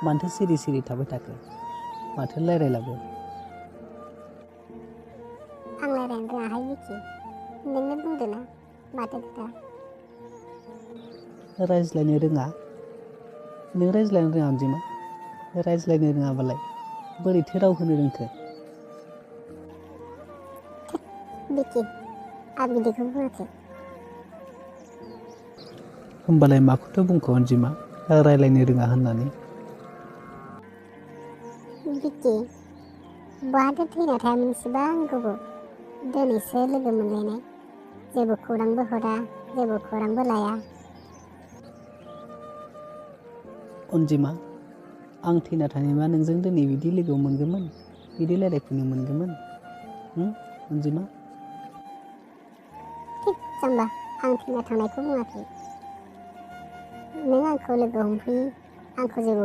मानोथो सिरि सिरि थाबाय थाखो माथो रायलायलाबो आं रायलायनो रोङाहाय बिकि नोंनो बुंदो ना माथो खोथा रायज्लायनो रोङा नों रायज्लायनो रोङा अनजिमा रायज्लायनो रोङाबालाय बोरैथो राव होनो रोंखो बिकि आं बिदिखौ बुङाखै होमबालाय माखौथो बुंखो अनजिमा रायज्लायनो रोङा होननानै बिकि बहाथो थैना थायामोन इसेबां गोबाव दिनैसो लोगो मोनलायनाय जेबो खौरांबो हरा जेबो खौरांबो लाया अनजिमा आं थैना थानायबा नोंजों दिनै बिदि लोगो मोनगौमोन बिदि रायज्लायफैनो मोनगौमोन अनजिमा थिग जाम्बा आं थैना थांनायखौ बुङाखै नों आंखौ लोगो हमफैयो आंखौ जेबो